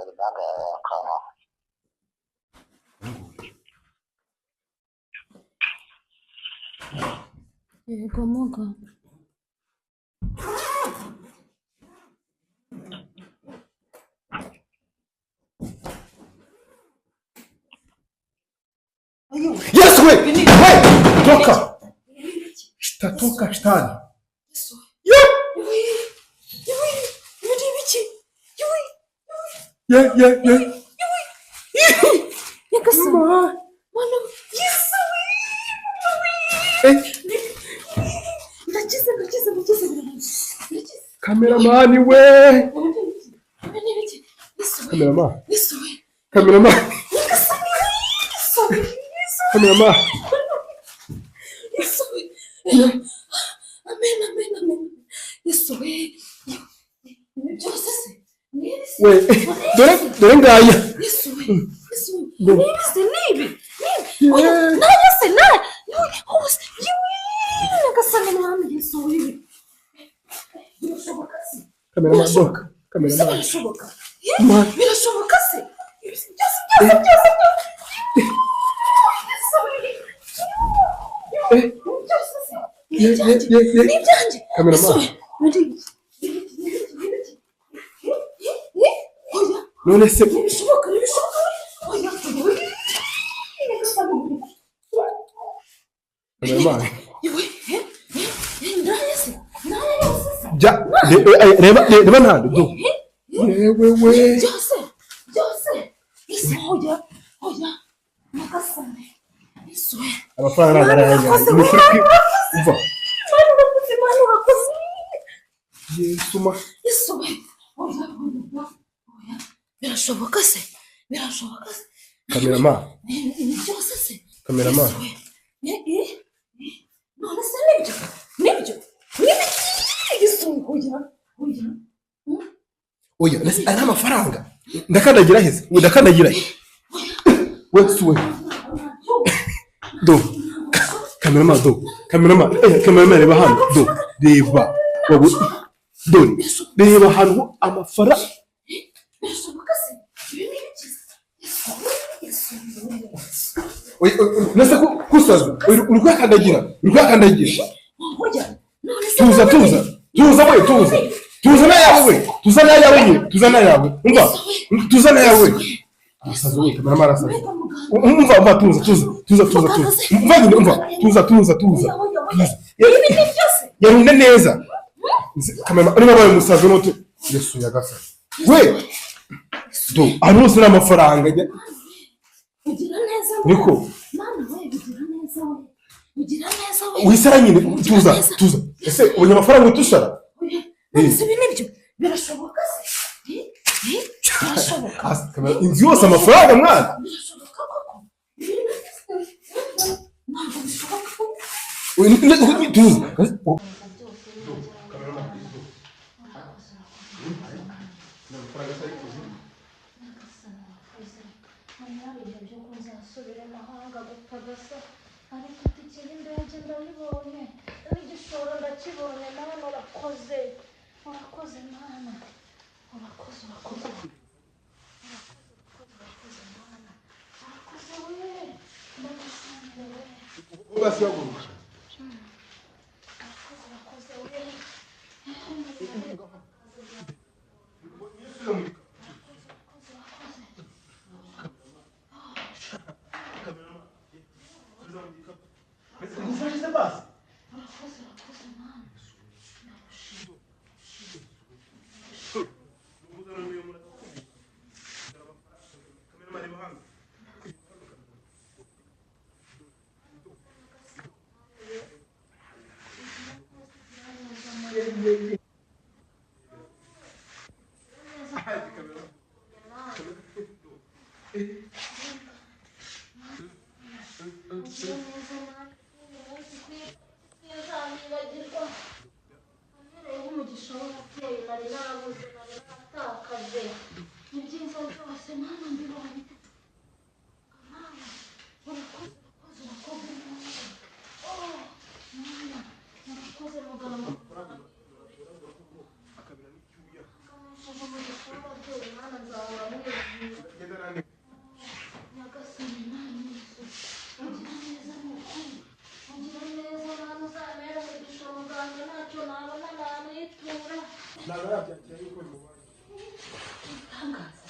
Impanga yawe yakaba. Yego muga. Yesu we! We! Toka! Toka shitani. Ye ye ye. Nyagasani. Mana Yesu we! Ndakize ndakize ndakize ndakize. Cameraman we! Cameraman. Yesu we! Cameraman. Nyagasani Yesu we! Cameraman. Yesu we! Amen amen amen. Yesu we! Ibi byose se? We, dore dore ngaya. Yesu we! Yesu we! Nibi se nibi! Nibi! Oya, nayo se nayo! Hose! Yewe! Nyagasani mwami Yesu we! Birashoboka se? Cameraman doka. Cameraman. Birashoboka. Birashoboka se? Byose byose byose byose. Yesu we! Byose se? Ye ye ye ye. Ni ibyanjye. Cameraman. Yesu we! Oya! None se Ntibishoboka, ntibishoboka. Oya, oya. Cameraman. Yewe, ndaye se, ndaye yose se. Ja, reba reba ntando do. Yewe we. Byose, byose. Yesu, oya, oya. Nyagasani. Yesu we. Amafaranga ntabwo ari ayanjye. Ni ukuri umva. Mana urakoze, Mana urakoze. Yesu ma. Yesu we. Oya, oya, oya. Birashoboka se? Birashoboka se? Cameraman. Ibi byose se? Cameraman. Yesu we. None se nibyo? Nibyo? Nibyo? Yesu we, oya, oya. Oya, nese aya ni amafaranga. Ndakandagira heze. We ndakandagira he. We suwe. Do. Cameraman do. Cameraman, cameraman reba hano. Do. Reba. Wabu. Dore. Reba hano amafaranga. Birashoboka se? Ibi ni ibiki? Yesu we, Yesu we. Oya, nese kusaza. Uri kuyakandagira. Uri kuyakandagira. Oya, none se Tuza tuza. Tuza we tuza. Tuza n'ayawe we. Tuza n'ayawe nyine. Tuza n'ayawe. Umva. Tuza n'ayawe. Arasaza we, cameraman arasaza. Mbega muganga. Umva umva tuza tuza tuza tuza tuza. Umva nyine umva. Tuza tuza tuza. Oya, oya, oya. Tuza. Ibi ni byose. Yarunde neza. Cameraman niba abaye umusazi n'utu. Yesu yagasana. We. Do, ahantu hose ni amafaranga. Ugira neza we. Niko. Mana we, ugira neza we. Ugira neza we. Wisara nyine tuza tuza. Ese ubonye amafaranga utusara? Oya, none se ibi nibyo? Birashoboka se? Birashoboka. Hasi, cameraman, inzu yose amafaranga mwana. Birashoboka koko? Ibi ni ntabwo bishoboka koko. Tuza. Nararebye ko nzasubira amahanga gupagasa ariko itike y'indege ndayibonye n'igishoro ndakibonye. Mana urakoze, urakoze Mana, urakoze, urakoze, urakoze, urakoze Mana, urakoze we, ndagushimira we, Basi haguruka. urakoze, urakoze we. Ngufashe se basi. Urakoze, urakoze Mana. Ugira neza Mana, uyu munsi ntazanibagirwa. Wabereyeho umugisha w'ababyeyi nari narabuze, nari naratakaje. Ibyiza byose Mana mbibonye. Mana, urakoze, urakoze, urakoze Mana. Oh, Mana, urakoze muganga. Umugisha w'ababyeyi Mana nzahora nkwibuka. Ndananiwe. Nyagasani Mana Yesu, ugira neza ni ukuri, ugira neza Mana, uzamere umugisha muganga, ntacyo nabona namwitura. Ntabwo arabyakira yuko bimubaye. Igitangaza.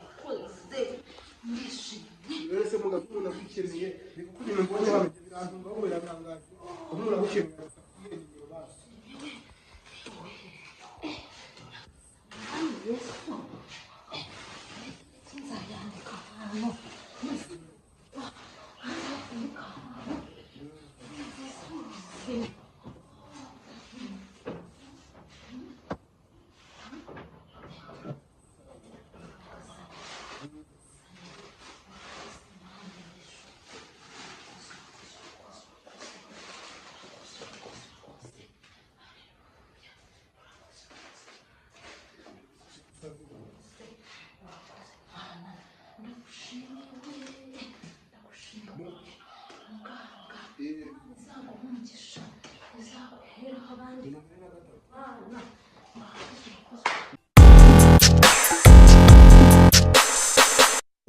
Urakoze, ndishimye. Rero se mugabo, umuntu agukeneye, ni kuko ibintu mbonye hano birantunga, birantangaje. Umuntu agukeneye gusa kubera nimero basi. Yesu, nzayandika ahantu, nzayandika ahantu. Ndagushimiye, ndagushimiye muganga, izaguha umugisha, izaguheraho abandi bana. Urakoze, urakoze.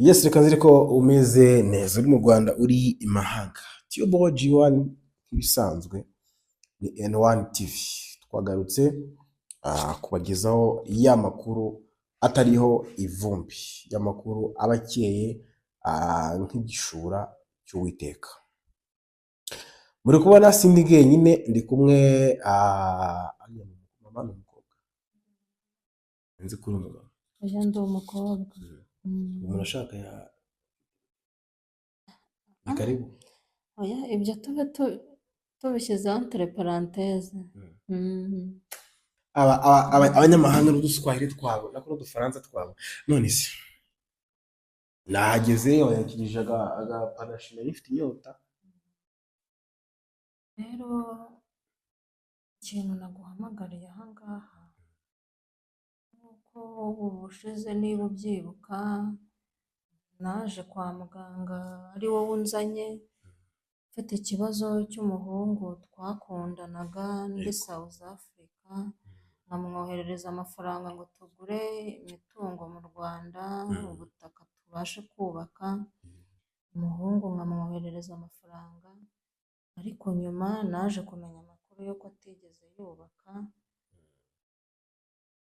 Yes, reka nzire ko umeze neza, uri mu Rwanda, uri i mahanga. Tiyobo G1 nk'ibisanzwe ni N1 TV. Twagarutse kubagezaho ya makuru atariho ivumbi, ya makuru aba akeye nk'igishura cy'Uwiteka. Muri kubona sindi jyenyine, ndi kumwe ariya ni mama, ni umukobwa. Nzi ko uri umugabo. Oya, ndi umukobwa. Umuntu ashaka ya ni karibu. Oya, ibyo tube tubishyize entre parenthèse. Abanyamahanga n'uduswahili twabo, nako n'udufaransa twabo. None se nahageze wayakirije agapanashi, nari mfite inyota. Rero ikintu naguhamagariye aha ngaha, nk'uko ubushize niba ubyibuka, naje kwa muganga ari wowe unzanye, mfite ikibazo cy'umuhungu twakundanaga muri South Africa, nkamwoherereza amafaranga ngo tugure imitungo mu Rwanda, ubutaka tubashe kubaka, umuhungu nkamwoherereza amafaranga, ariko nyuma naje kumenya amakuru y'uko atigeze yubaka,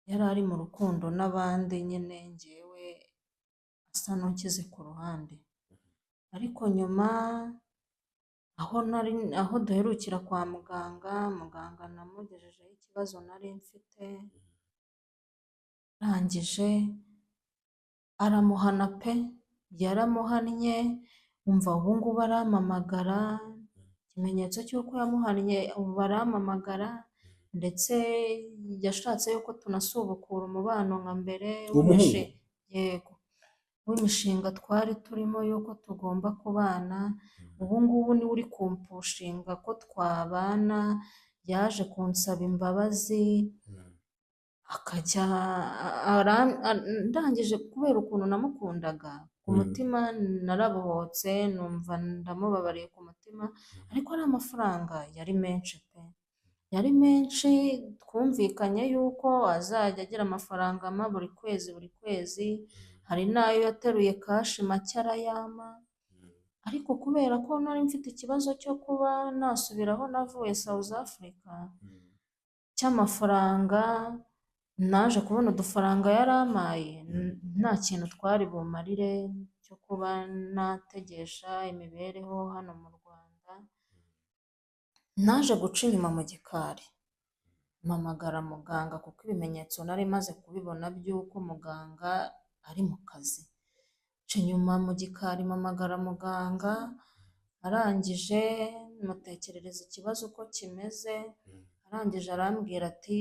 yari ari mu rukundo n'abandi nyine, njyewe asa n'unshyize ku ruhande. Ariko nyuma aho nari, aho duherukira kwa muganga, muganga namugejejeho ikibazo nari mfite, arangije aramuhana pe, yaramuhannye, umva ubu ngubu arampamagara, ikimenyetso cy'uko yamuhannye ubu arampamagara, ndetse yashatse yuko tunasubukura umubano nka mbere. Uwo muhungu? Yego, w'imishinga twari turimo yuko tugomba kubana, ubu ngubu niwe uri kumpushinga ko twabana, yaje kunsaba imbabazi, akajya ndangije kubera ukuntu namukundaga ku mutima narabohotse, numva ndamubabariye ku mutima, ariko ari amafaranga yari menshi pe, yari menshi. Twumvikanye yuko azajya agira amafaranga ampa buri kwezi buri kwezi, hari n'ayo yateruye cash make arayampa, ariko kubera ko nari mfite ikibazo cyo kuba nasubira aho navuye South Africa cy'amafaranga, naje kubona udufaranga yarampaye nta kintu twari bumarire cyo kuba nategesha imibereho hano mu Rwanda, naje guca inyuma mu gikari, mpamagara muganga kuko ibimenyetso nari maze kubibona by'uko muganga ari mu kazi, nca inyuma mu gikari mpamagara muganga, arangije mutekerereza ikibazo uko kimeze, arangije arambwira ati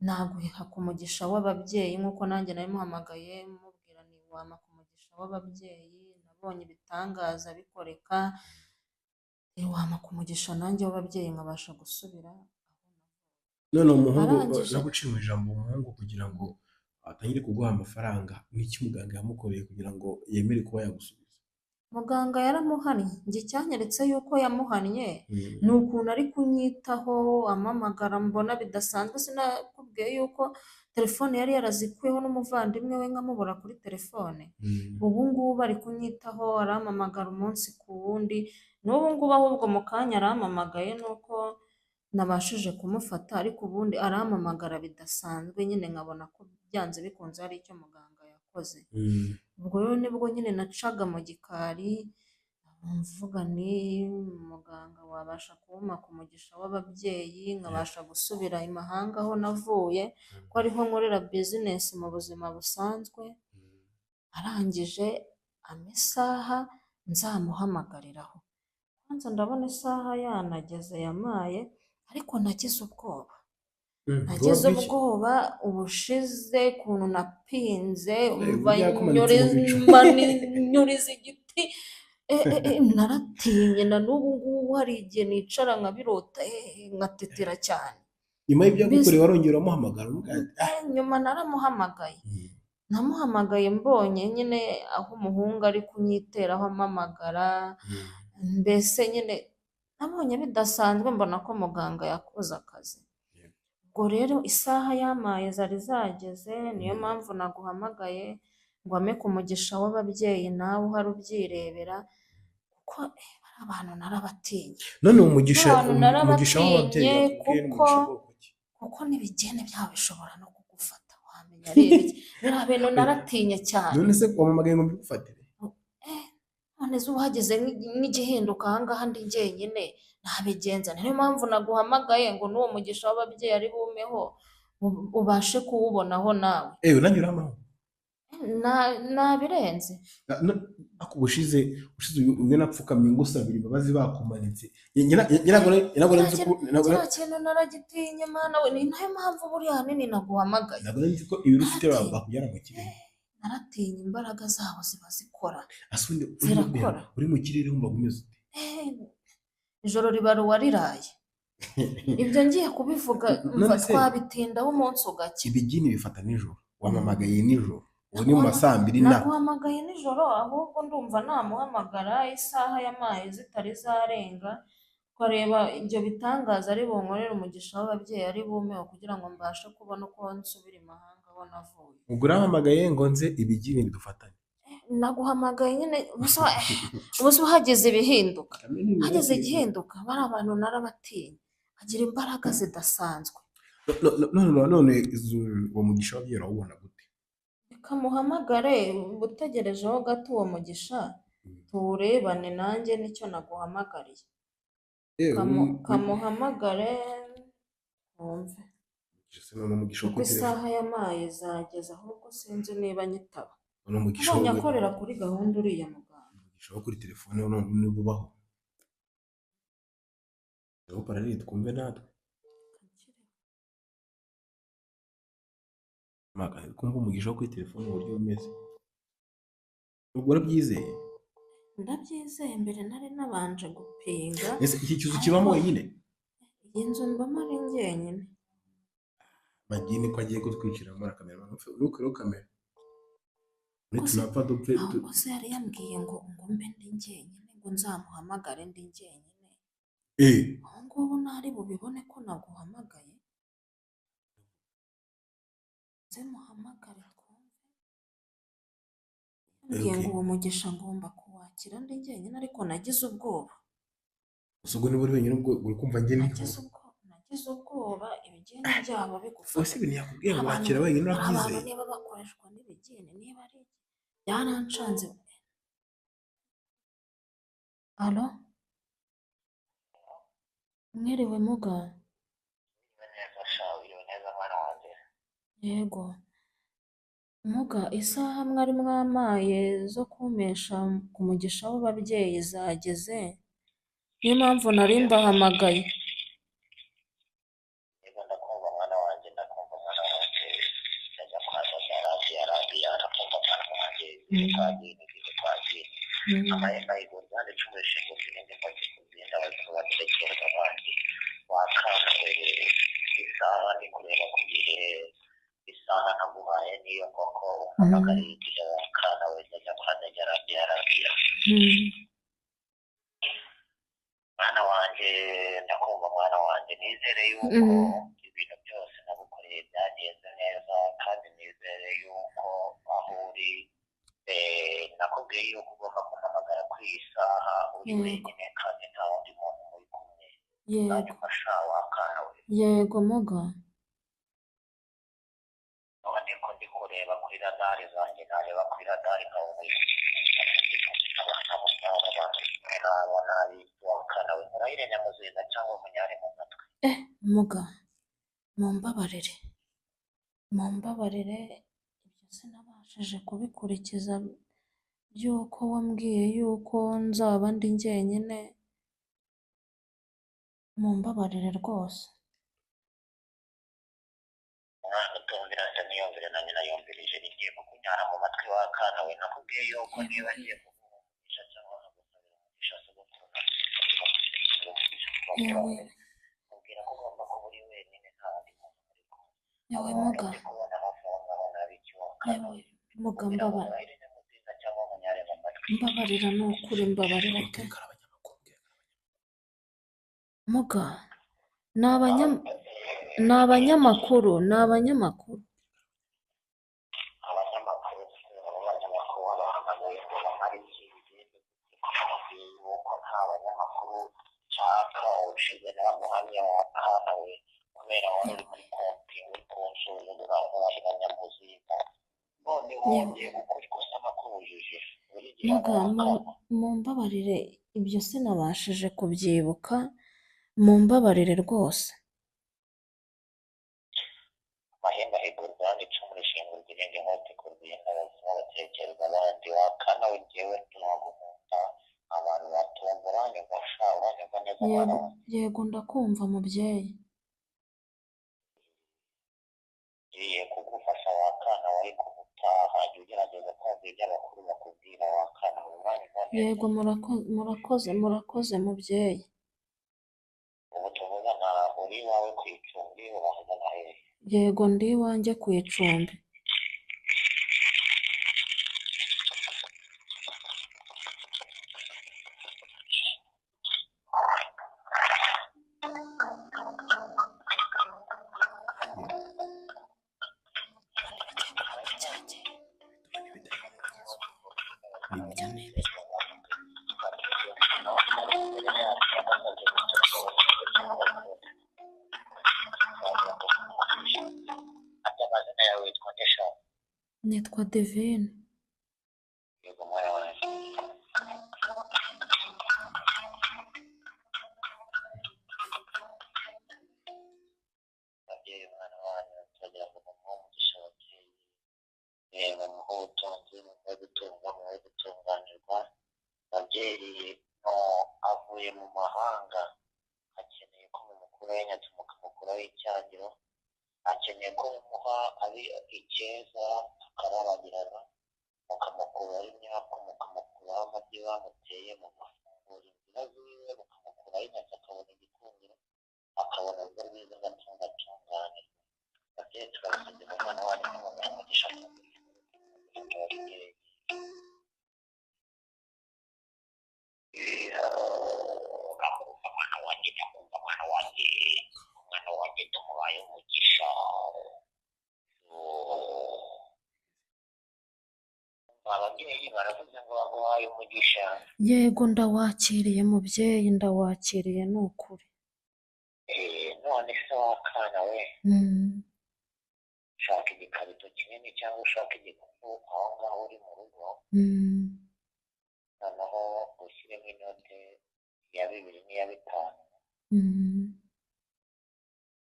naguha ku mugisha w'ababyeyi, nk'uko nanjye nari muhamagaye mubwira nti wampa ku mugisha w'ababyeyi, nabonye ibitangaza bikoreka, wampa ku mugisha nanjye w'ababyeyi nkabasha gusubira aho. None umuhungu, Arangije. naguciye mu ijambo, umuhungu kugira ngo atangire kuguha amafaranga, n'iki muganga yamukoreye kugira ngo yemere kuba yagusubiza? Muganga yaramuhannye. Njye icyanyeretse yuko yamuhannye ni ukuntu ari kunyitaho, ampamagara mbona bidasanzwe. Sinakubwiye yuko telefone yari yarazikuyeho n'umuvandimwe we nkamubura kuri telefone. Ubu ngubu ari kunyitaho, arampamagara umunsi ku wundi. N'ubu ngubu ahubwo mu kanya arampamagaye nuko nabashije kumufata, ariko ubundi arampamagara bidasanzwe nyine, nkabona ko byanze bikunze hari icyo muganga yakoze. Ubwo rero nibwo nyine nacaga mu gikari mvuga ni muganga wabasha kumpa ku mugisha w'ababyeyi, nkabasha gusubira i mahanga aho navuye, ko ariho nkorera bizinesi mu buzima busanzwe. Arangije ampa isaha nzamuhamagariraho. Kwanza ndabona isaha yanageze yamaye, ariko nagize ubwoba. Nagize ubwoba ubushize ukuntu napinze, umva nyuriza igiti, naratinye. Na n'ubu ngubu hari igihe nicara nkabirota, nkatetera cyane. Nyuma y'ibyo yagukoreye warongera uramuhamagara? Nyuma naramuhamagaye. Namuhamagaye mbonye nyine aho umuhungu ari kunyiteraho ampamagara, mbese nyine nabonye bidasanzwe, mbona ko muganga yakoze akazi. Ubwo rero isaha yamaye zari zageze, niyo mpamvu naguhamagaye ngo ampe ku mugisha w'ababyeyi, nawe uhari ubyirebera, kuko bari abantu narabatinye. None umugisha Abantu umugisha w'ababyeyi narabatinye bakubwiye ni kuko umugisha bwoko ki? Kuko n'ibigene byabo bishobora no kugufata, wamenya ari ibiki. Biriya bintu naratinye cyane. None se wampamagaye ngo mbigufatire? None se ubu hageze nk'igihinduka ahangaha ndi jyenyine nabigenza? Niyo mpamvu naguhamagaye ngo n'uwo mugisha w'ababyeyi ari bumeho ubashe kuwubonaho nawe. Ewe, nanjye urampaho? Nabirenze. Ariko ubushize ubwo napfukamye ngusabira imbabazi bakumanitse. Njye ntabwo nari nzi ko Kiriya kintu naragitinye, Mana we. Ni nayo mpamvu buriya ahanini naguhamagaye. Ntabwo nari nzi ko ibiro ufite bakujyana mu kirere. Naratinye, imbaraga zabo ziba zikora. Ase ubundi Zirakora. uri mu kirere wumva umeze ute? Ijoro ribara uwariraye. Ibyo ngiye kubivuga None mva twabitindaho umunsi ugacya. Ibigini bifata nijoro, wampamagaye nijoro, ubu ni mu ma 2:00 na Naguhamagaye nijoro, ahubwo ndumva namuhamagara isaha yamaye zitari zarenga, ukareba ibyo bitangaza ari bunkorere, umugisha w'ababyeyi ari bumeho, kugira ngo mbashe kubona uko nsubira i mahanga aho navuye. Ubwo urampamagaye ngo nze ibigini bidufatanye? Naguhamagaye nyine, ubusa hagize ibihinduka, hagize igihinduka. Bari abantu narabatinye, bagira imbaraga zidasanzwe. None uwo mugisha w'ababyeyi urawubona gute? Reka muhamagare, utegerejeho gato uwo mugisha tuwurebane, nanjye nicyo naguhamagariye. Kamuhamagare wumve. None umugisha wo Kuko kuri telefone isaha yamaye zageze, ahubwo sinzi niba nyitaba. None umugisha Abonye wo akorera kuri gahunda uriya muganga. Umugisha wo kuri telefone none niba ubaho, aho paraleli twumve natwe. Twumve umugisha wo kuri telefone uburyo umeze. Ubwo urabyizeye? Ndabyizeye, mbere nari nabanje gupinga. Ese iki kizu kibamo wenyine? Iyi nzu mbamo ari njyenyine. Magini ko agiye kutwicira muri kamera, ntukureho kamera nitunapfa dupfe. Ahubwo se yari yambwiye ngo mbe ndi njyenyine, ngo nzamuhamagare ndi njyenyine. Ubu ngubu ntari bubibone ko naguhamagaye. Nze muhamagare twumve. Yambwiye ngo uwo mugisha ngomba kuwakira ndi njyenyine, ariko nagize ubwoba. Gusa ubwo niba uri wenyine, ubwo uri kumva njye ni Nagize ubwoba ibigeni byabo bigufata. Ese ibintu yakubwiye ngo wakira wenyine Hari abantu urabyizeye? niba bakoreshwa n'ibigeni, niba ari iki, byarancanze. Alo, mwiriwe muga? Neza sha, wiriwe neza mwana wanjye. Yego muga, isaha mwari mwamaye zo kumpesha ku mugisha w'ababyeyi zageze, niyo mpamvu nari mbahamagaye. Yego, ndakumva mwana wanjye, ndakumva mwana wanjye. Ndajya kwa dada radiyo, ndakumva mwana wanjye. Igihe twagiye, igihe twagiye. Amahembe ayigurwa ndetse umushinga uzindi maze kuzinda abazimu batekereza abandi wakanze isaha ndi kureba ku gihe, isaha naguhaye niyo koko umpamagariye igihe wakana we? Ndajya kwa dada radiyo. Mwana wanjye ndakumva, mwana wanjye nizere yuko ibintu byose nagukoreye byagenze neza, kandi nizere yuko aho uri nakubwiye yuko ugomba kumpamagara kuri iyi saha uri wenyine kandi nta wundi muntu muri kumwe. Yego. Uzanyumva wakana we? Yego muga. None ko ndi kureba kuri radari zanjye, nareba kuri radari nkabona wakana we, murayire nyamuzinda cyangwa munyare mu matwi. Muga, mumbabarire, mumbabarire, ibyo sinabashije kubikurikiza by'uko wambwiye yuko nzaba ndi njyenyine, mumbabarire rwose. Umwana utumvira se niyumvire na nyina yumvirije igiye kukunyara mu matwi wakana we. Nakubwiye yuko niba agiye kuguha umugisha cyangwa akagusabira umugisha sogokuru Yewe, mubwira ko ugomba kuba uri wenyine nta wundi muntu muri kumwe. yewe muga, Ndi kubona hafi aho ngaho nabi wakana yewe muga, kugira ngo mbabara, murayire nyamuzinda cyangwa munyare mu matwi. Mbabarira ni ukuri, mbabarira pe. Muga, ni abanyamakuru, ni abanyamakuru. Abanyamakuru, abanyamakuru babahamagaye ngo bamare ikindi bakubwiye yuko nta banyamakuru nshaka. Ushize naramuhamya wakana we, kubera wari uri muri konti uri kunsuzugura nkurahira nyamuzinda, none wongeye gukora ikosa nakubujije buri gihe. Muga, wakana mumbabarire, ibyo sinabashije kubyibuka, mumbabarire rwose. Amahembe ahigurwa n'icumu rishingurwa irindi, inkota ikurwa iyindi, abazima batekereza abandi. Wakana we, njyewe ntiwaguhunda abantu batumva. Uranyumva sha? Uranyumva neza mwana Yego, wanjye? yego ndakumva mubyeyi. Ngiye kugufasha wakana we, ariko ubutaha jya ugerageza kumva ibyo abakuru bakubwira wakana we. Uranyumva neza? Yego, murakoze, murakoze mubyeyi. Ubu tuvugana uri iwawe ku icumbi, urahagana hehe? Yego, ndi iwanjye ku icumbi. Ati amazina yawe witwa nde sha? Nitwa Divine. Yego mwana wanjye. Ababyeyi, umwana wanyu turagira ngo mumuhe umugisha. Ababyeyi, mumuhe ubutunzi, mumuhe gutunga, mumuhe gutunganirwa. Ababyeyi, avuye mu mahanga, akeneye ko mumukuraho inyatsi, mukamukuraho icyangiro, akeneye ko mumuha ari icyeza akarabagirana, mukamukuraho imyaku, mukamukuraho amabyi bamuteye, mugafungura inzira ziwe, mukamukuraho inyatsi akabona igikundiro, akabona urugo rwiza agatunga atunganirwa. Ababyeyi, turabasabye ngo umwana wanyu mumuhe umugisha. Ababyeyi, ndakumva mwana wanjye, ndakumva mwana wanjye, umwana wanjye tumuhaye umugisha. Ababyeyi baravuze ngo baguhaye umugisha. Yego ndawakiriye mubyeyi, ndawakiriye ni ukuri. None se wakana we, shaka igikarito kinini cyangwa ushaka igikapu aho ngaho uri mu rugo, noneho ushyiremo inote ya 2 n'iya 5.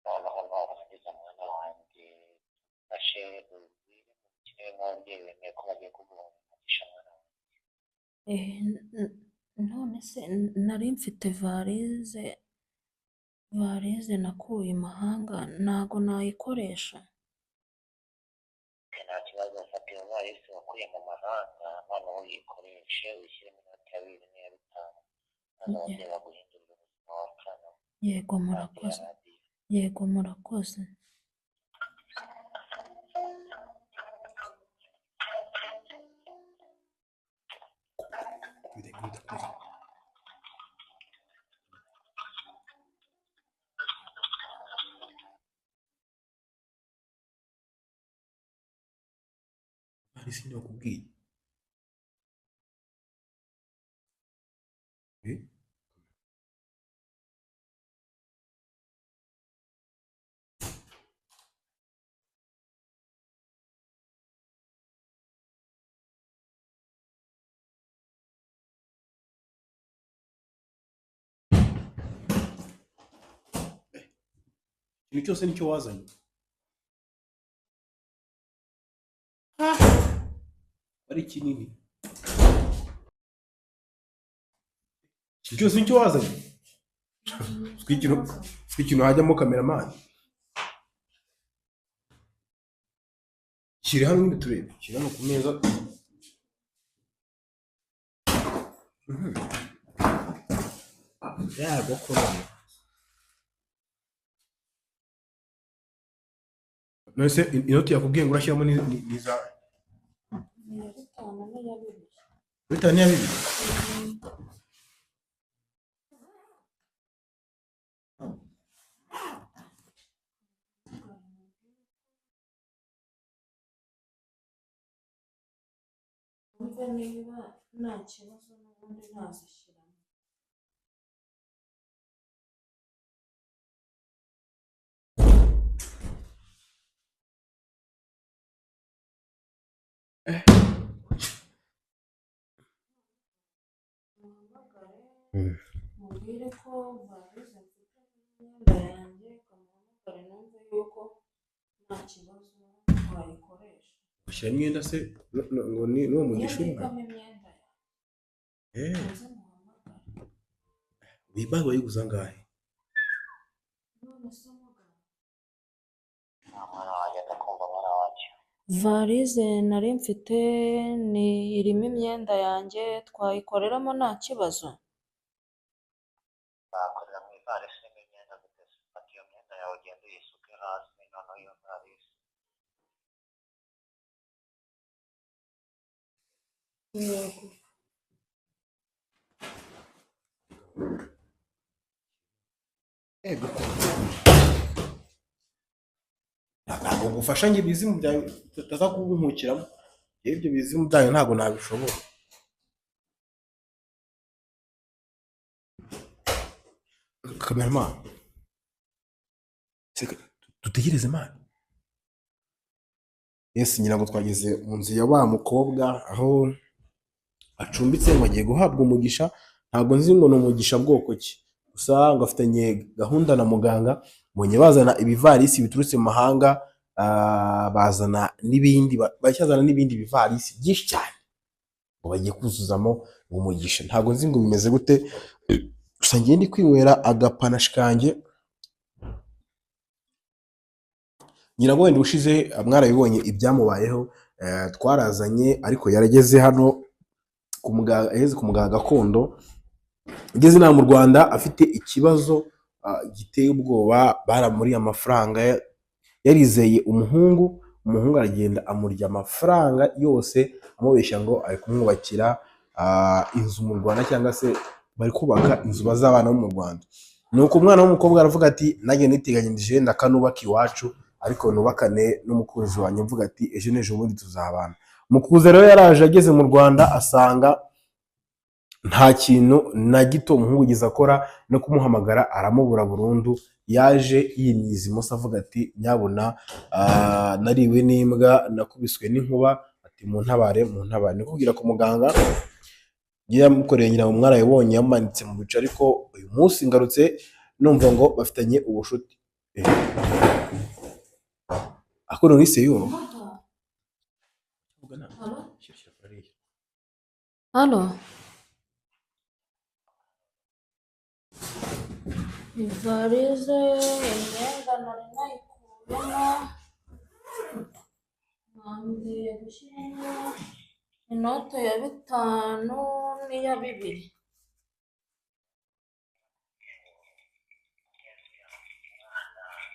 Noneho nurangiza mwana wanjye, ufashe ubwire mukire nk'ababyeyi bemeye ko bagiye kuguha umugisha mwana wanjye. None se nari mfite varize, varize nakuye i mahanga, ntago nayikoresha? Nta kibazo, fata iyo varisi wakuye mu mahanga, noneho uyikoreshe, uyishyiremo inoti ya 2 n'iya 5, maze ababyeyi baguhindurire ubuzima wakana. Yego murakoze, yego murakoze. Ivarisi nde wakubwiye? Eh? Ikintu cyose nicyo wazanye. Ari kinini. Ikintu cyose nicyo wazanye. Ikintu hajyamo kameramani. Shyira hano nyine turebe. Shyira hano ku meza. Yago korona. None se inoti yakubwiye ngo urashyiramo ni za Ni iya bitanu n'iya bibiri. bitanu n'iya bibiri? Numve niba nta kibazo n'ubundi nazishyiramo. Muhamagare mubwire ko varize mfite imyenda yanjye, ukamuhamagare numve yuko nta kibazo twayikoresha. Ushyiramo imyenda se ngo ni n'uwo Niyo mugisha urimo? mbikamo imyenda yanjye, Eh, muze muhamagare. iyi bag wayiguze angahe? None se muganga. Mwana wanjye, ndakumva mwana wanjye. Varize nari mfite ni irimo imyenda yanjye, twayikoreramo nta kibazo. Bakorera mu ivarisi irimo imyenda gute se? Fata iyo myenda yawe ugende uyisuke hasi noneho iyo varisi. Yego. Ego. Ntabwo ngufasha njye ibizimu byawe utaza kubunkukiramo. Njyewe ibyo bizimu byanyu ntabwo nabishobora. Kameramani. Seka, dutegereze mani. Yes, ngira ngo twageze mu nzu ya wa mukobwa aho acumbitse ngo agiye guhabwa umugisha, ntabwo nzi ngo ni umugisha bwoko ki. Gusa ngo afitanye gahunda na muganga, mbonye bazana ibivarisi biturutse mu mahanga, bazana n'ibindi, bacyazana n'ibindi bivarisi byinshi cyane ngo bagiye kuzuzamo umugisha. Ntabwo nzi ngo bimeze gute, gusa ngiye ndi kwinywera agapanashi kanjye. Ngira ngo wenda ubushize mwarabibonye ibyamubayeho, twarazanye ariko yarageze hano ku muganga, yageze ku muganga gakondo, ageze inaha mu Rwanda afite ikibazo giteye ubwoba, baramuriye amafaranga, yarizeye umuhungu, umuhungu aragenda amurya amafaranga yose amubeshya ngo ari kumwubakira inzu mu Rwanda cyangwa se bari kubaka inzu bazabanamo mu Rwanda. Nuko umwana w'umukobwa aravuga ati nanjye niteganyirije ndakanubaka iwacu, ariko nubakane n'umukunzi wanjye, mvuga ati ejo n'ejo bundi tuzabana. Mukuza rero yaraje ageze mu Rwanda asanga nta kintu na gito umuhungu yigeze akora, no kumuhamagara aramubura burundu. Yaje yimyiza imoso avuga ati nyabuna, nariwe n'imbwa, nakubiswe n'inkuba, ati muntabare, muntabare. Nikubwira ku muganga yamukoreye, ngira ngo mwarabibonye yamanitse mu bicu, ariko uyu munsi ngarutse numva ngo bafitanye ubushuti. Ako nonise yo. Halo? Ivarize imyenda nari nayikuyemo, bambwiye gushyiramo inote ya bitanu n'iya bibiri.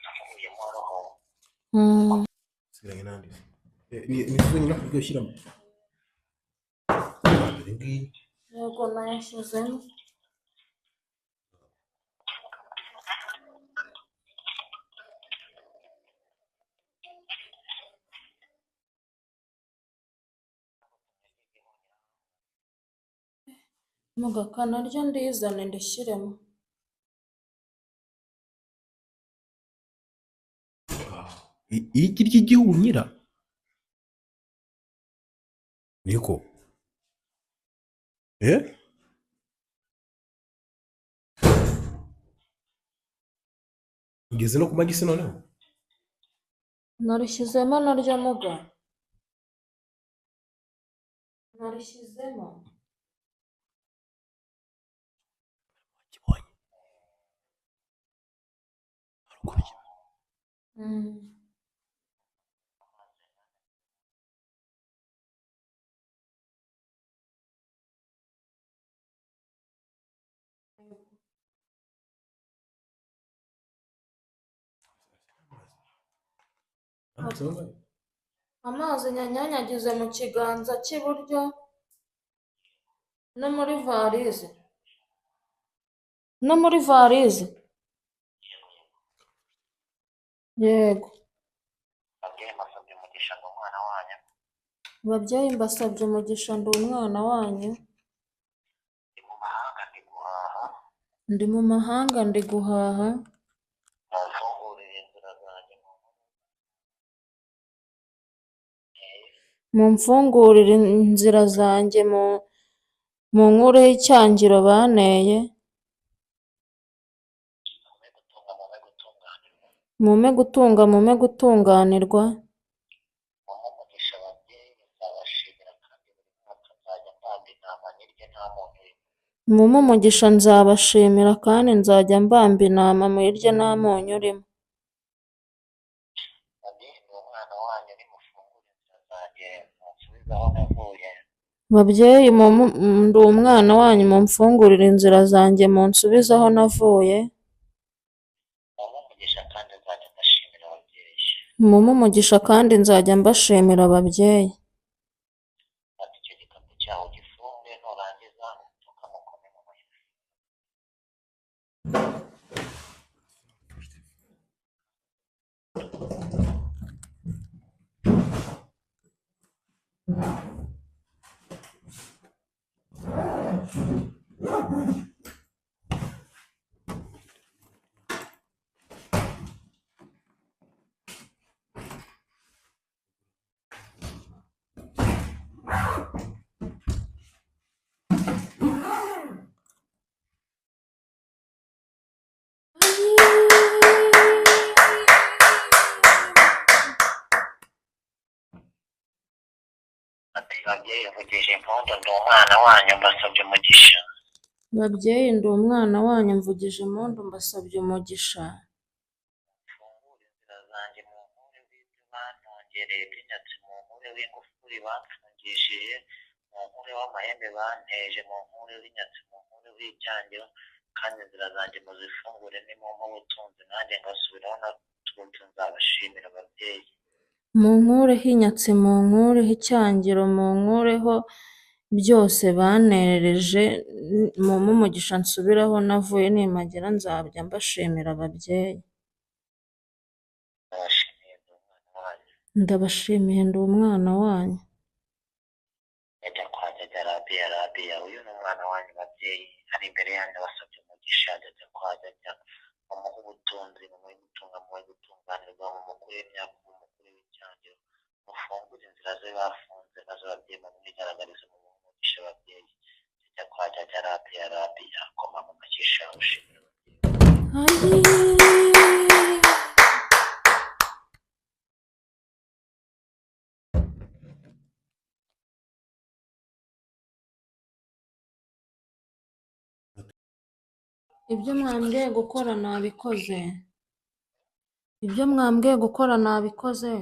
Nakuyemo roho. Sigaranye n'andi. Ni zo nyine kubyo shyiramo. Dore ngiyi. Yego nayashyizemo. Muga naryo ndizane ndishyiremo. Igi ry'igihunyira niko eh ugeze no ku magisi noneho. Narishyizemo naryo muga. Narishyizemo. Kibonye haruguru. Amazi nyanyanyagize mu kiganza cy'iburyo no muri varize. No muri varize. Yego. Babyeyi mbasabye umugisha ngo umwana wanyu. Babyeyi mbasabye umugisha ndi umwana wanyu. Ndi mu mahanga ndi guhaha. Ndi mu mahanga ndi guhaha. Mumfungurire inzira zanjye Mumfungurire inzira zanjye munkureho icyangiro banteye. Mumpe gutunga mumpe gutunganirwa. Mumpe gutunga mumpe gutunganirwa. Mumpe umugisha babyeyi nzabashimira kandi buri mwaka nzajya mbamba intama nirye nta muntu urimo. Mumpe umugisha nzabashimira kandi nzajya mbamba intama muyirye nta munyu urimo. Babyeyi ndi umwana wanyu nimufungure inzira zanjye munsubize aho navuye. Babyeyi ndi umwana wanyu mumfungurire inzira zanjye munsubize aho navuye. Mumpe umugisha kandi nzajya mbashimira ababyeyi. Mumpe umugisha kandi nzajya mbashimira ababyeyi. Fata icyo gikapu cyawe ugifunge nurangiza upfukamukome mu mashyi. Ati babyeyi mvugije impundu ndi umwana wanyu mbasabye umugisha. Babyeyi ndi umwana wanyu mvugije impundu mbasabye umugisha. Mfungure inzira zanjye munkure w'ibyo bantongereye by'inyatsi, munkure w'ingufuri bamfungishije, munkure w'amahembe banteje, munkure w'inyatsi, munkure w'icyangiro, kandi inzira zanjye muzifungure nimumpe ubutunzi nanjye ngasubiraho naturutse nzabashimira ababyeyi. Munkureho inyatsi, munkureho icyangiro, munkureho byose banereje, mumpe umugisha nsubire aho navuye, nimpagera nzajya mbashimira ababyeyi. Ndabashimiye ndi umwana wanyu. Ndabashimiye ndi umwana wanyu. Ajya kwa Jajya Rabiya Rabiya, uyu ni umwana wanyu babyeyi, ari imbere yanyu abasabye umugisha. Jajya kwa Jajya, mumuhe ubutunzi, mumuhe gutunga, mumuhe gutunganirwa, mumukure imyaka, mumukure w'icyangiro, mufungure inzira ze bafunze, maze ababyeyi mumwigaragarize, mumuhe umugisha ababyeyi. Jajya kwa Jajya Rabiya Rabiya, koma mu mashyi ushimira ababyeyi. Ibyo mwambwiye gukora nabikoze. Ibyo mwambwiye gukora nabikoze.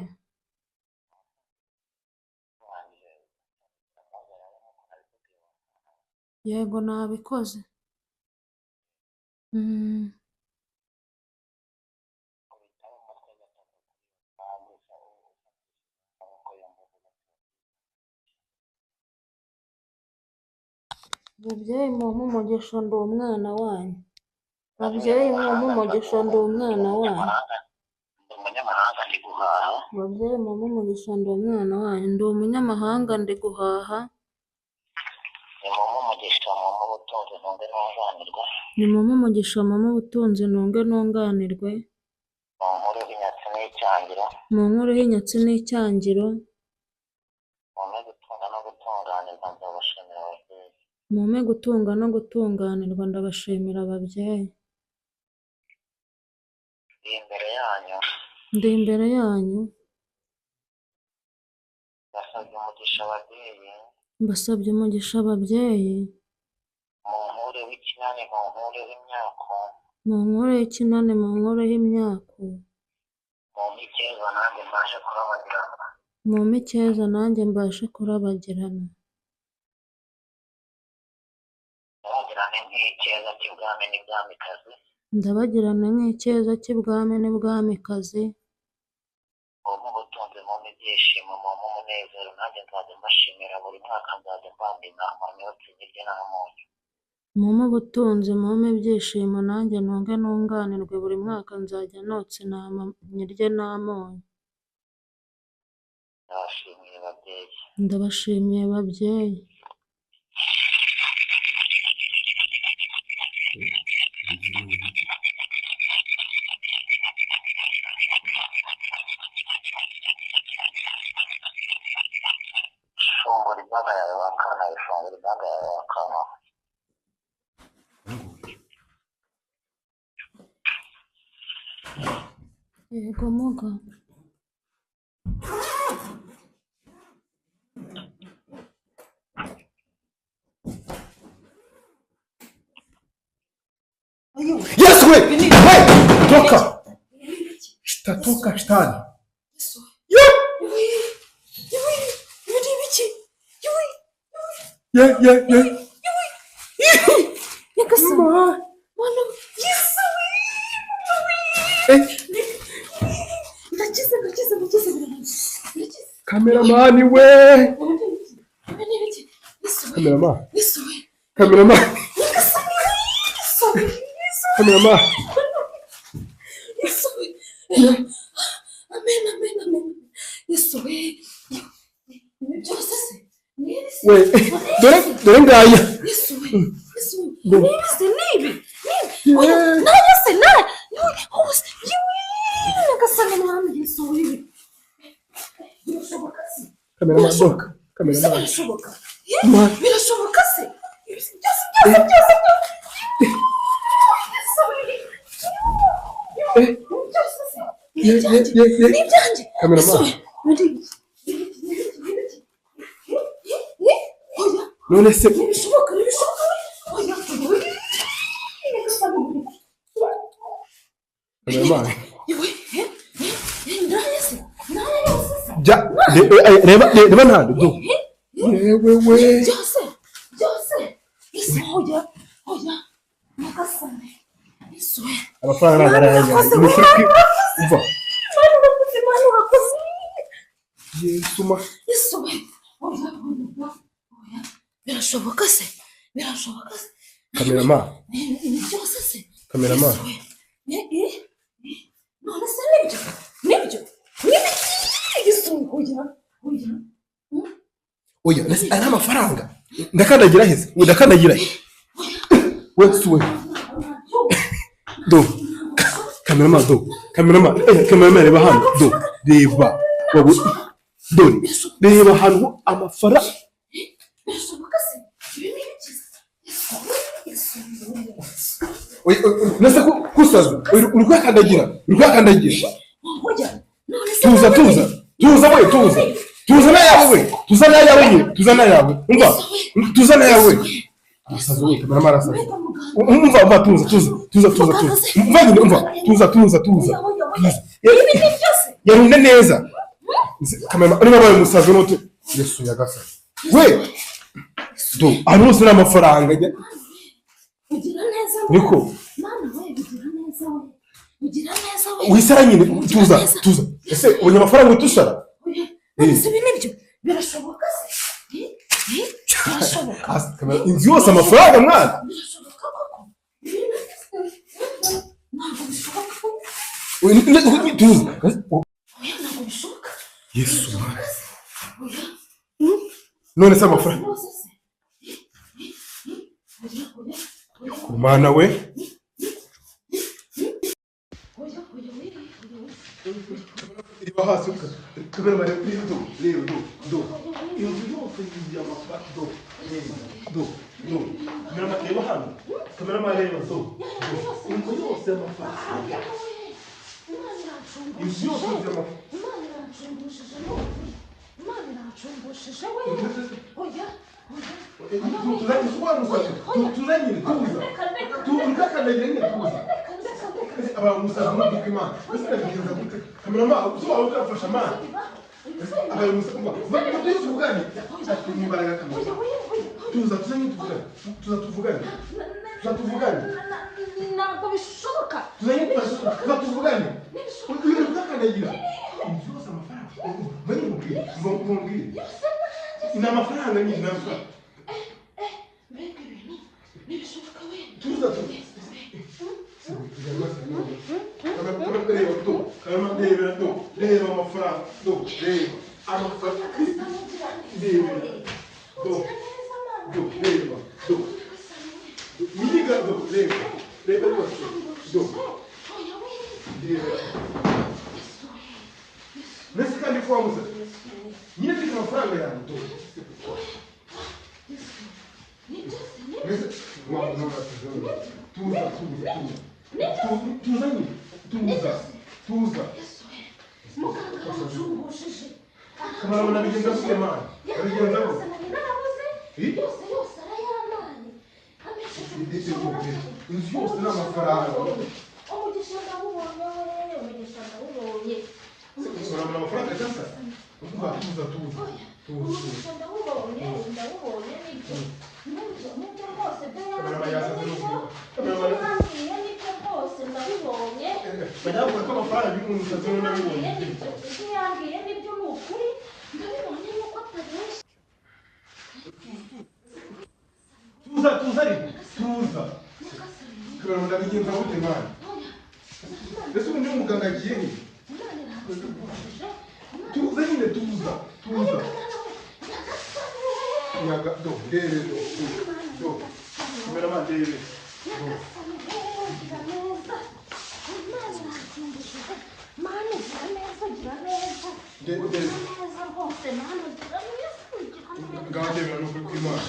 Yego nabikoze. Babyeyi mumpe umugisha ndi umwana wanyu. Babyeyi mumpe umugisha ndi umwana wanyu. Ndi umunyamahanga ndi guhaha. Babyeyi mumpe umugisha ndi umwana wanyu. Ndi umunyamahanga ndi guhaha. Nimumpe umugisha mumpe ubutunzi. ubutunzi ntunge ntunganirwe. Nimumpe umugisha, mumpe ubutunzi, ntunge ntunganirwe. Munkureho inyatsi n'icyangiro. Munkureho inyatsi n'icyangiro. Mumpe gutunga no gutunganirwa, nzabashimira ababyeyi. Mumpe gutunga no gutunganirwa, ndabashimira ababyeyi. Ndi imbere yanyu. Ndi imbere yanyu. Mbasabye umugisha ababyeyi. Mbasabye umugisha ababyeyi. Munkureho ikinani, munkureho imyako. Munkureho ikinani, munkureho imyaku. Mumpe icyeza nanjye mbashe kurabagirana. Mumpe icyeza nanjye mbashe kurabagirana. Ndabagirane nk'icyeza cy'ibwami n'ibwamikazi. Ndabagirane nk'icyeza cy'ibwami n'ibwamikazi. Mumpe ubutunzi, mumpe ibyishimo, mumpe umunezero, nanjye nzajya mbashimira buri mwaka, nzajya mbamba intama nyotse nyirye n'amunyu. Mumpe ubutunzi, mumpe ibyishimo, nanjye ntunge ntunganirwe, buri mwaka nzajya notsa intama nyirye n'amunyu. Ndabashimiye babyeyi. Ndabashimiye babyeyi. Fungura imbaga yawe wakana, fungura imbaga yawe wakana. Yego muga. Yesu we! We! Toka! Toka shitani. Ye! Ye ye ye. Ma. Eh, Ndakize, ndakize, ndakize, ndakize. Cameraman we! Cameraman. Cameraman. Cameraman. Amen, amen, amen. Yesu we. Ibi byose se ni ibi se? We, dore dore ngaya. Yesu we, Yesu we. Ngo. Ni ibi se, ni ibi, ni ibi. Oya, nayo se, nayo. Yewe, hose, yewe, nyagasani mwami Yesu we. Birashoboka se? Cameraman doka. Ese Cameraman. birashoboka? Ma. Birashoboka se? Ibi se byose, byose, byose, byose. Yesu we. Eh. Byose se? Ni Ye ye ibyanjye. ye ye. Ni ibyanjye. Cameraman. Yesu we. Ni ibiki, ni ibiki, ni ibiki. Oya, None se ntibishoboka, ntibishoboka. Oya, oya. Nyagasani. Cameraman. Yewe, ndaye se, ndaye yose se. Jya reba reba ntandi do. Yewe we. Byose, byose. Yesu, oya, oya. Nyagasani. Yesu we. Amafaranga ntabwo ari ayanjye. Ni ukuri umva. Mana urakoze, Mana urakoze. Yesu ma. Yesu we. Oya, oya, oya. Birashoboka se? Birashoboka se? Cameraman. Ibi byose se? Cameraman. Yesu we. None se nibyo? Nibyo? Nibyo? Yesu we, oya, oya. Oya, nese aya ni amafaranga. Ndakandagira heze. We ndakandagira he. We suwe. Do. Cameraman do. Cameraman, cameraman reba hano. Do. Reba. Wabu. Dore. Reba hano amafaranga. Birashoboka se? Ibi ni ibiki? Yesu we, Yesu we. Oya, oya, nese ko kusaza. Uri kuyakandagira. Uri kuyakandagira. Oya, none se Tuza tuza. Tuza we tuza. Tuza n'ayawe we. Tuza n'ayawe nyine. Tuza n'ayawe. Umva. Tuza n'ayawe. Arasaza we, cameraman arasaza. Mbega muganga. Umva umva tuza tuza tuza tuza tuza. Umva nyine umva. Tuza tuza tuza. Oya, oya, oya. Tuza. Ibi ni byose. Yarunde neza. Cameraman urimo abaye umusazi n'utu. Yesu nyagasani. We. Do, ahantu hose ni amafaranga. Ugira neza we. Niko. Mana we, ugira neza we. Ugira neza we. Wisara nyine tuza tuza. Ese ubonye amafaranga utusara? Oya, none se ibi nibyo? Birashoboka se? Birashoboka. Hasi, kamera, inzu yose amafaranga mwana. Birashoboka koko? Ibi ntabwo bishoboka. Oya, tuza. Oya, ntabwo bishoboka. Yesu mwana. Oya, None se amafaranga. byose se? Oya, oya. Kumana we reba hasi kamera reba do reba do do inzu yose yuzuye amafaranga do reba do do kamera reba hano kamera reba do inzu yose y'amafaranga inzu yose yuzuye amafaranga. Imana iranshumbushije Imana iranshumbushije we oya tuzanyine tuza tuzakandagira nyine tuza abantu musaza muduka imana ese ndabigenza gute kamera usobanura ukafasha amana abaye musaza tuzi tuvugane imbaraga kamera tuza tuzanyine tuvugane tuza tuvugane tuza tuvugane ntabwo bishoboka tuzanyine tuza tuvugane uyu tuzakandagira inzu yose amafaranga bari mubwire mubwire ni amafaranga nyine ni amafaranga mbega ibintu ntibishoboka we tuza tuza reba amafaranga reba amafaranga reba reba reba reba rwose reba mbese kandi ko wamuze nyine mfite amafaranga yawe tuza tuza tuza nyine tuza tuza muganga aranshumbushije kamara nabigenza gute mana nabigenza gute yose yose arayamaye inzu yose ni amafaranga umugisha ndawubonye we umugisha ndawubonye urabona amafaranga cyangwa uvuga tuza tuza umugisha ndawubonye ndawubonye nibyo nibyo rwose byo yambwiye nibyo rwose ndabibonye bajya bavuga ko amafaranga y'umuntu utazi n'abibonye ibyo yambwiye nibyo ni ukuri ndabibonye yuko atabeshya tuza tuza ariko tuza kamera ndabigenza gute mana mbese ubundi muganga agiye he tuza nyine tuza tuza nyaga do ndebe do do kamera man ndebe do ngaho ndebera ni ukuri kw'Imana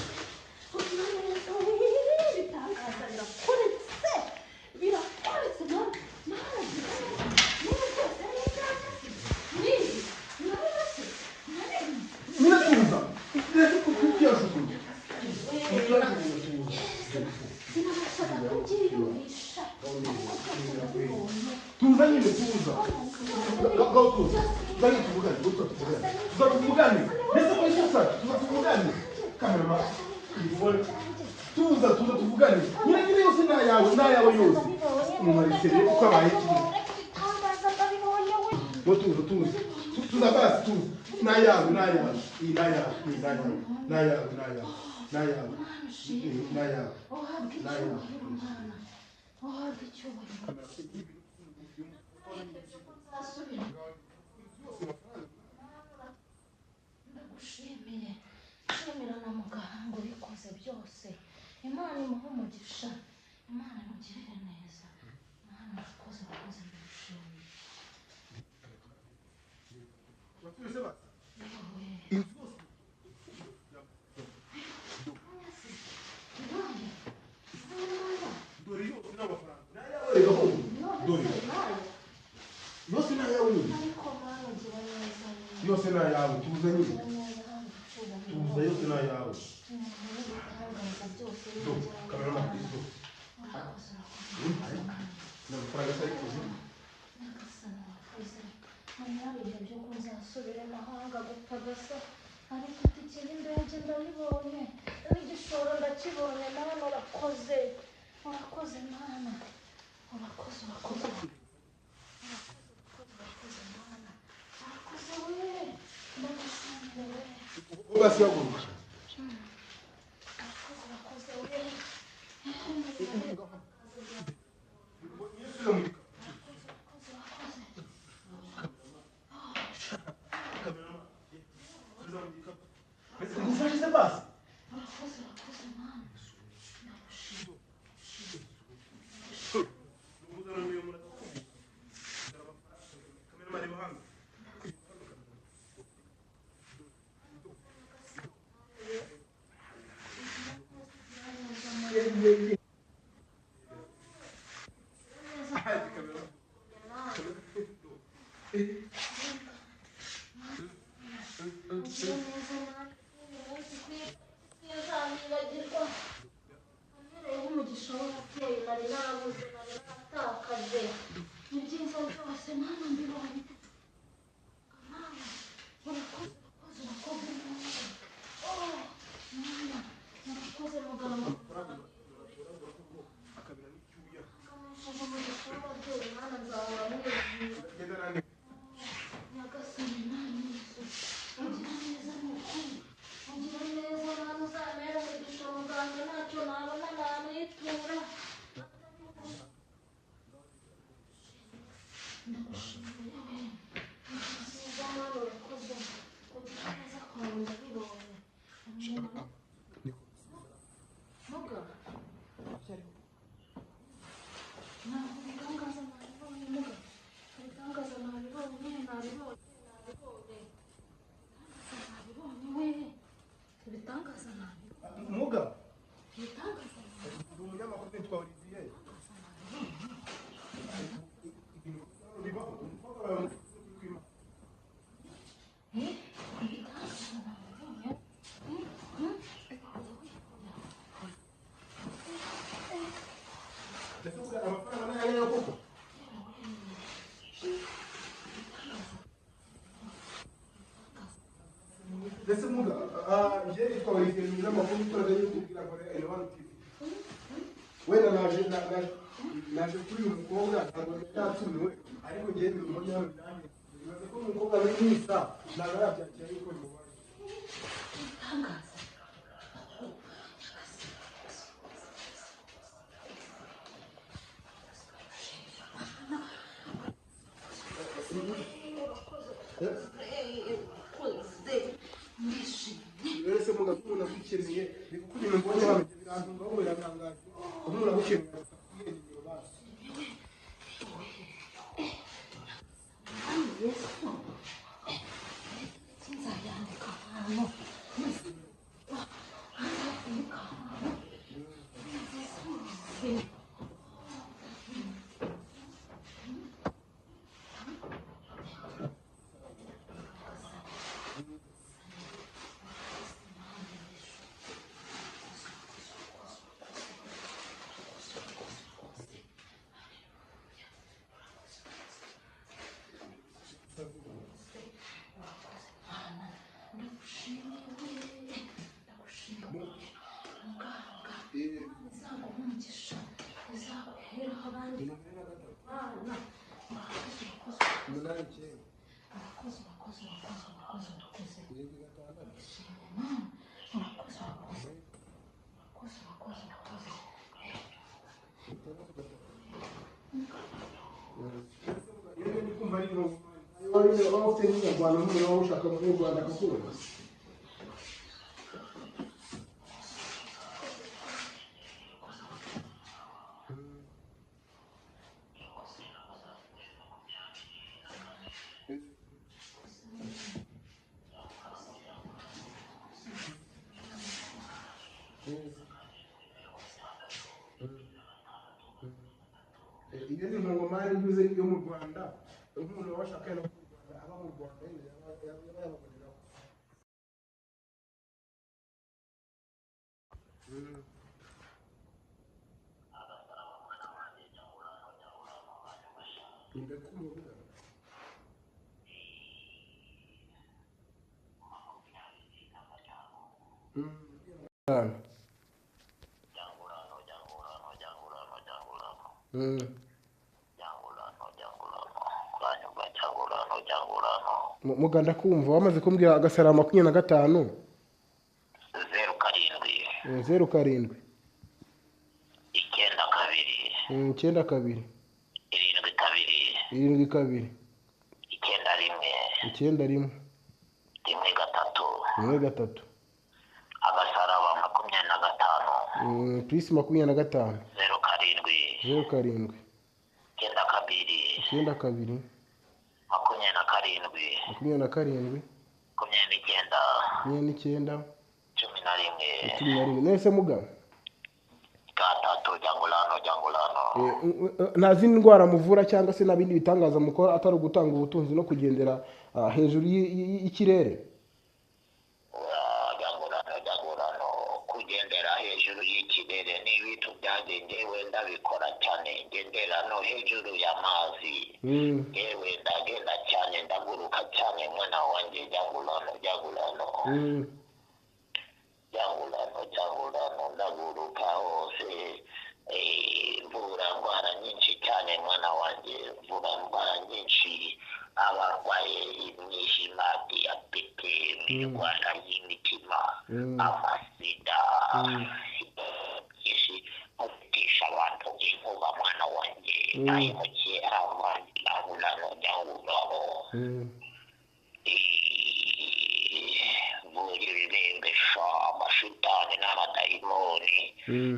tuza nyine tuza ngaho tuza tuzanye tuvugane tuza tuvugane tuza tuvugane mbese ko ikosa tuza tuvugane kamera tuza tuza tuvugane nyine nyine yose ni ayawe ni ayawe yose umuntu arisereye kuko abaye kimwe ngo tuza tuza tuza basi tuza ni ayawe ni ayawe iyi ni ayawe iyi ni ayawe ni ayawe ni ayawe ni ayawe ni ayawe ni ayawe Ndagushimiye nshimira na muganga ubikoze byose Imana imuhe umugisha Imana imugirire neza Imana urakoze urakoze ndagushimiye yose ni ayawe nyine yose ni ayawe tuza nyine tuza yose ni ayawe do kamera makuru do ni amafaranga atari kuzi ariko itike y'indege ndayibonye n'igishoro ndakibonye Mana urakoze urakoze Mana urakoze urakoze urakoze Mana urakoze we ndagushimira we basi haguruka urakoze urakoze we ngufashe se basi urakoze urakoze Mana ndagushimira Umugisha w'ababyeyi nari narabuze, nari naratakaje. Ni byiza byose Mana, mbibonye. Mana, urakoze, urakoze, urakoze. Oh, Mana, urakoze muganga. Kanesheje umugisha w'ababyeyi Mana, nzahora nkwizera. Nyagasani Mana Yesu, ugira neza ni ukuri. Ugira neza Mana, uzamere umugisha muganga, ntacyo nabona namwitura. Ndagushimiye we. Nziza Mana, urakoze. Kugira neza kwawe ndabibonye. Muga. Ntabwo ibitangaza nabibonye muga. Ibitangaza nabibonye, nabibonye, nabibonye. Ibitangaza nabibonye we. Ibitangaza nabibonye. Muga, Ibitangaza nabibonye. ndi umunyamakuru nitwa Olivier. Ibintu bibaho, umukobwa wawe kwima. Ibitangaza nabibonye. Ndetse uvuga amafaranga ni ayawe koko? Ndetse muga, njye nitwa Olivier, ni umunyamakuru ukorera YouTube akorera Eleven TV. Wenda naje naje kuri uyu mukobwa ntabwo nari natumiwe, ariko njye ni umunyamakuru birangiye. Bibaza ko umukobwa ari mwiza, ntabwo arabyakira yuko bimubaye. Ibitangaza. Urakoze. Ndishimye. Rero se muga, umuntu agukeneye, ni kuko ibintu mbonye hano birantunga, ahubwo biratangaje. Umuntu agukeneye akubwira nimero basi. Yesu. Nzayandika ahantu. Nzayandika ahantu. Nzisubize. Ndagushimiye we. Ndagushimiye. Muganga. Izaguha umugisha. Izaguheraho abandi bana. Urakoze, urakoze. 89. Urakoze, urakoze, urakoze, urakoze, urakoze. 76. Ndishimye Mana. Urakoze, urakoze. Urakoze, urakoze, urakoze. Iyo ndi kumva ari ibintu waba ufite nk'inyarwanda nk'umuntu waba ushaka mu Rwanda akakubona. Iyo ni inkongomani yuzuye yo mu Rwanda, nk'umuntu waba ashaka no mu Rwanda, aba mu Rwanda yaba yababoneraho. Ndakumva. Muga, ndakumva wamaze kumbwira agasaraba 25. 07. 07. 92. 92. 72. 72. 91. 91. 13. 13. Agasaraba 25. Purisi 25. 07. 07, 92, 92, 27, 27, 29, 29, 11. 11. Nese muga, 3 jangulano jangulano. Nta zindi ndwara muvura cyangwa se nta bindi bitangaza mukora atari ugutanga ubutunzi no kugendera hejuru y'ikirere? Jangulano jangulano, kugendera hejuru y'ikirere ni ibintu byanjye, ngewe ndabikora cyane, ngendera no hejuru y'amazi. Ngewe ndagenda cyane, ndaguruka cyane, mwana wanjye, jangulano jangulano. Jangulano jangulano, ndaguruka hose. Mvura ndwara nyinshi cyane, mwana wanjye, mvura ndwara nyinshi, abarwaye imyijima, diyabete, indwara y'imitima, amasida byinshi, muvugisha abantu inkuba, mwana wanjye. Nahemukiye abandi, jangulano jangulano. Buri bibembesha amashitani n'amadayimoni,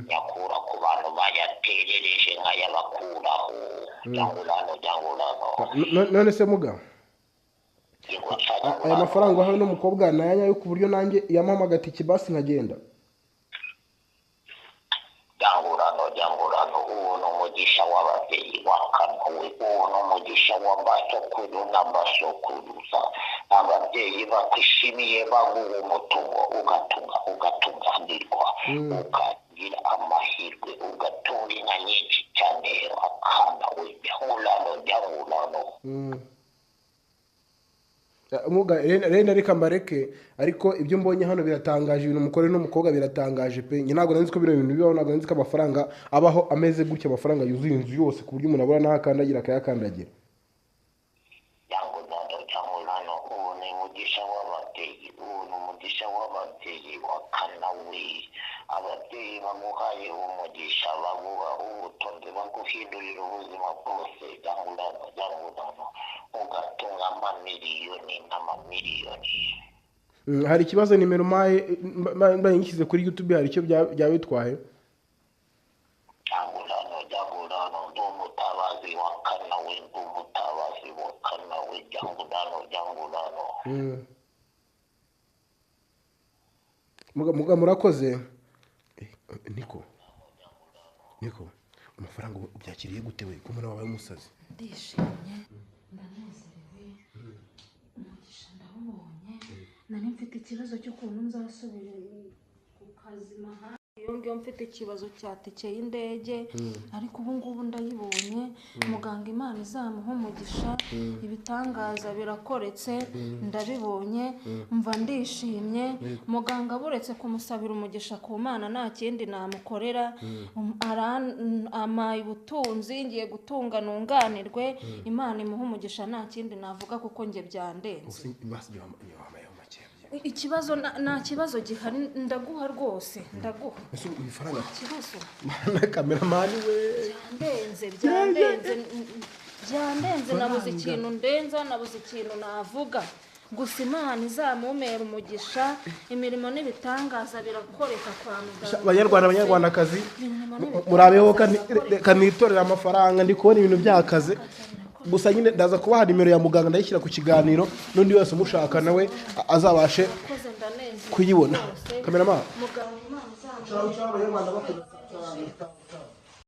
nyakura ku bantu bayaterereje nkayabakuraho, jangulano jangulano. None se muga, aya mafaranga wahawe n'umukobwa ni ayanyayo ku buryo nanjye yampamagara agatike basi nkagenda? Jangulano jangulano, uwo ni umugisha w'ababyeyi wakanuwe, uwo ni umugisha w'abasokuru n'abasokuruza. Ababyeyi bakwishimiye baguha umutungo, ugatunga, ugatunganirwa, ukagira amahirwe, ugatunga inka nyinshi cyane, akana we, jangulano jangulano. Muga, renda reka mbareke, ariko ibyo mbonye hano biratangaje, ibintu umugore n'umukobwa biratangaje pe. Njye ntabwo nzi ko bino bintu bibaho, ntabwo nzi ko amafaranga abaho ameze gutya, amafaranga yuzuye inzu yose ku buryo umuntu abura n'aho akandagira akayakandagira. Jangulano jangulano, uwo ni umugisha w'ababyeyi, uwo ni umugisha w'ababyeyi wakanawe. Ababyeyi baguhaye umugisha, baguha ubutunzi, baguhindurira ubuzima bwose, jangulano jangulano, ugatunga amamiliyoni n'amamiliyoni. Hari ikibazo nimero maye mbaye nyishyize kuri YouTube, hari icyo byaba bitwaye? Jangulano jangulano, ndi umutabazi wa kanawe, ndi umutabazi wa kanawe, jangulano jangulano. Muga murakoze. Niko niko, amafaranga ubyakiriye gute we, ko mbona wabaye umusazi? Ndishimye, ndanezerewe, umugisha ndawubonye. Nari mfite ikibazo cy'ukuntu nzasubira ku kazi mahanga, iyo ngiyo mfite ikibazo cya tike y'indege, ariko ubu ngubu ndayibonye. Muganga Imana izamuha umugisha, ibitangaza birakoretse, ndabibonye, mva ndishimye. Muganga buretse kumusabira umugisha ku Mana nta kindi namukorera. Amaye ubutunzi, ngiye gutunga nunganirwe. Imana imuha umugisha, nta kindi navuga kuko njye byandenze. Ikibazo nta kibazo gihari, ndaguha rwose, ndaguha. Ikibazo mana kameramani we, byandenze byandenze byandenze, nabuze ikintu ndenza, nabuze ikintu navuga. Gusa Imana izamumera umugisha, imirimo n'ibitangaza birakoreka kwa muganga. Banyarwanda, banyarwandakazi, murabeho, kanitorera amafaranga, ndi kubona ibintu byakaze. Gusa nyine ndaza kubaha nimero ya muganga, ndayishyira ku kiganiro, n'undi wese umushaka nawe azabashe kuyibona. Kameramani. Muganga Imana izamuha.